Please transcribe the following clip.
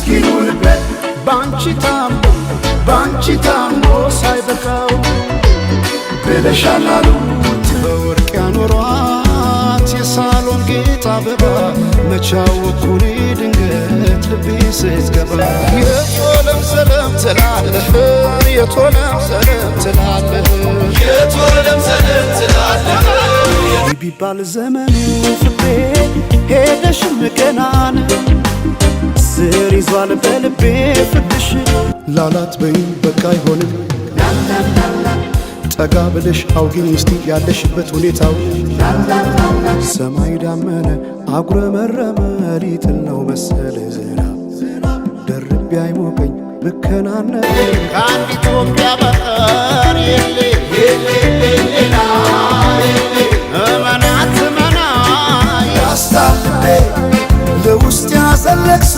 ምስኪኑ ልቤ ባንቺ ታሞ፣ ባንቺ ታሞ ሳይበቃው ብለሻል አሉት። በወርቅ ያኖሯት የሳሎን ጌጥ አበባ፣ መቻወኩኔ ድንገት ልቤ ስትገባ። የቶለም ሰለም ትላለህ፣ የቶለም ሰለም ትላለህ፣ የቶለም ሰለም ትላለህ። ቢባል ዘመኑ ፍቅሬ ሄደሽም ገናን ስር ይዟል በልቤ ፍቅርሽ። ላላት በይ በቃ አይሆንም፣ ጠጋ ብለሽ አውጊኝ እስቲ ያለሽበት ሁኔታው። ሰማይ ዳመነ አጉረመረመ፣ ሊጥል ነው መሰለ ዝናብ፣ ደርቤ አይሞቀኝ ብከናነ ከአንድ ኢትዮጵያ በቀር የለ ሌላ። እመናት መና ያስታልቤ ለውስጥ ያዘለቅሶ።